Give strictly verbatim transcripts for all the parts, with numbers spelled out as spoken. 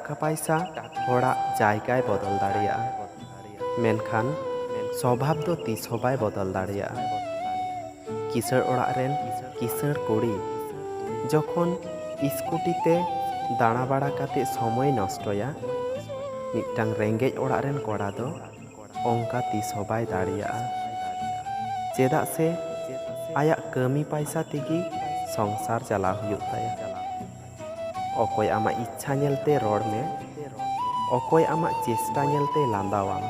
ᱴᱟᱠᱟ ᱯᱟᱭᱥᱟ ᱦᱚᱲᱟᱜ ᱡᱟᱭᱜᱟᱭ ᱵᱚᱫᱚᱞ ᱫᱟᱲᱮᱭᱟᱜᱼᱟ, ᱢᱮᱱᱠᱷᱟᱱ ᱥᱚᱵᱷᱟᱵ ᱫᱚ ᱛᱤᱥ ᱦᱚᱸ ᱵᱟᱭ ᱵᱚᱫᱚᱞ ᱫᱟᱲᱮᱭᱟᱜᱼᱟ᱾ ᱠᱤᱥᱟᱹᱬ ᱚᱲᱟᱜ ᱨᱮᱱ ᱠᱤᱥᱟᱹᱬ ᱠᱩᱲᱤ ᱡᱚᱠᱷᱚᱱ ᱤᱥᱠᱩᱴᱤ ᱛᱮ ᱫᱟᱬᱟ ᱵᱟᱲᱟ ᱠᱟᱛᱮ ᱥᱚᱢᱚᱭ ᱱᱚᱥᱴᱚᱭᱟ, ᱢᱤᱫᱴᱟᱝ ᱨᱮᱸᱜᱮᱡ ᱚᱲᱟᱜ ᱨᱮᱱ ᱠᱚᱲᱟ ᱫᱚ ᱚᱱᱠᱟ ᱛᱤᱥ ᱦᱚᱸ ᱵᱟᱭ ᱫᱟᱲᱮᱭᱟᱜᱼᱟ᱾ ᱪᱮᱫᱟᱜ ᱥᱮ ᱟᱭᱟᱜ ᱠᱟᱹᱢᱤ ᱯᱟᱭᱥᱟ ᱛᱮᱜᱮ ᱥᱚᱝᱥᱟᱨ ᱪᱟᱞᱟᱣ ᱦᱩᱭᱩᱜ ᱛᱟᱭᱟ᱾ ᱚᱠᱚᱭ ᱟᱢᱟᱜ ᱤᱪᱪᱷᱟ ᱧᱮᱞᱛᱮ ᱨᱚᱲ ᱢᱮ, ᱚᱠᱚᱭ ᱟᱢᱟᱜ ᱪᱮᱥᱴᱟ ᱧᱮᱞᱛᱮ ᱞᱟᱸᱫᱟᱣᱟᱢ,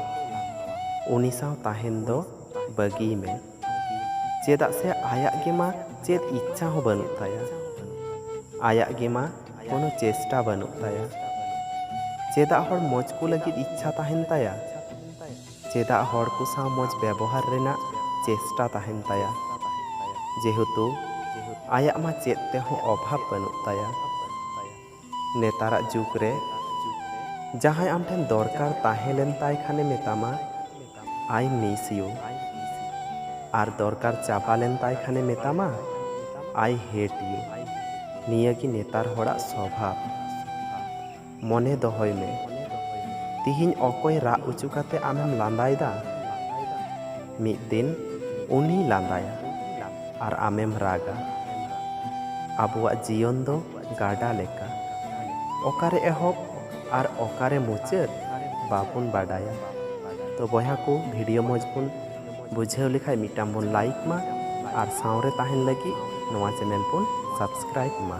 ᱩᱱᱤ ᱥᱟᱶ ᱛᱟᱦᱮᱱ ᱫᱚ ᱵᱟᱹᱜᱤᱭ ᱢᱮ᱾ ᱪᱮᱫᱟᱜ ᱥᱮ ᱟᱭᱟᱜ ᱜᱮᱢᱟ ᱪᱮᱫ ᱤᱪᱪᱷᱟ ᱦᱚᱸ ᱵᱟᱹᱱᱩᱜ ᱛᱟᱭᱟ, ᱟᱭᱟᱜ ᱜᱮᱢᱟ ᱠᱳᱱᱳ ᱪᱮᱥᱴᱟ ᱵᱟᱹᱱᱩᱜ ᱛᱟᱭᱟ᱾ ᱪᱮᱫᱟᱜ ᱦᱚᱲ ᱢᱚᱡᱽ ᱠᱚ ᱞᱟᱹᱜᱤᱫ ᱤᱪᱪᱷᱟ ᱛᱟᱦᱮᱱ ᱛᱟᱭᱟ? ᱪᱮᱫᱟᱜ ᱦᱚᱲ ᱠᱚ ᱥᱟᱶ ᱢᱚᱡᱽ ᱵᱮᱵᱚᱦᱟᱨ ᱨᱮᱱᱟᱜ ᱪᱮᱥᱴᱟ ᱛᱟᱦᱮᱱ ᱛᱟᱭᱟ? ᱡᱮᱦᱮᱛᱩ ᱟᱭᱟᱜ ᱢᱟ ᱪᱮᱫ ᱛᱮᱦᱚᱸ ᱚᱵᱷᱟᱵᱽ ᱵᱟᱹᱱᱩᱜ ᱛᱟᱭᱟ᱾ ᱱᱮᱛᱟᱨᱟᱜ ᱡᱩᱜᱽ ᱨᱮ ᱡᱟᱦᱟᱸᱭ ᱟᱢ ᱴᱷᱮᱱ ᱫᱚᱨᱠᱟᱨ ᱛᱟᱦᱮᱸ ᱞᱮᱱ ᱛᱟᱭ ᱠᱷᱟᱱᱮ ᱢᱮᱛᱟᱢᱟ, "I miss you", ᱟᱨ ᱫᱚᱨᱠᱟᱨ ᱪᱟᱵᱟ ᱞᱮᱱ ᱛᱟᱭ ᱠᱷᱟᱱᱮ ᱢᱮᱛᱟᱢᱟ, "I hate you". ᱱᱤᱭᱟᱹ ᱜᱮ ᱱᱮᱛᱟᱨ ᱦᱚᱲᱟᱜ ᱥᱚᱵᱷᱟᱵ᱾ ᱢᱚᱱᱮ ᱫᱚᱦᱚᱭ ᱢᱮ, ᱛᱤᱦᱤᱧ ᱚᱠᱚᱭ ᱨᱟᱜ ᱚᱪᱚ ᱠᱟᱛᱮ ᱟᱢᱮᱢ ᱞᱟᱸᱫᱟᱭᱮᱫᱟ, ᱢᱤᱫ ᱫᱤᱱ ᱩᱱᱤᱭ ᱞᱟᱸᱫᱟᱭᱟ ᱟᱨ ᱟᱢᱮᱢ ᱨᱟᱜᱟ᱾ ᱟᱵᱚᱣᱟᱜ ᱡᱤᱭᱚᱱ ᱫᱚ ᱜᱟᱰᱟ ᱞᱮᱠᱟ, ᱚᱠᱟᱨᱮ ᱮᱦᱚᱵ ᱟᱨ ᱚᱠᱟᱨᱮ ᱢᱩᱪᱟᱹᱫ ᱵᱟᱵᱚᱱ ᱵᱟᱰᱟᱭᱟ᱾ ᱛᱚ ᱵᱚᱭᱦᱟ ᱠᱚ, ᱵᱷᱤᱰᱤᱭᱳ ᱢᱚᱡᱽ ᱵᱚᱱ ᱵᱩᱡᱷᱟᱹᱣ ᱞᱮᱠᱷᱟᱡ ᱢᱤᱫᱴᱟᱝ ᱵᱚᱱ ᱞᱟᱭᱤᱠ ᱢᱟ ᱟᱨ ᱥᱟᱶᱨᱮ ᱛᱟᱦᱮᱱ ᱞᱟᱹᱜᱤᱫ ᱱᱚᱣᱟ ᱪᱮᱱᱮᱞ ᱵᱚᱱ ᱥᱟᱵᱥᱠᱨᱟᱭᱤᱵ ᱢᱟ᱾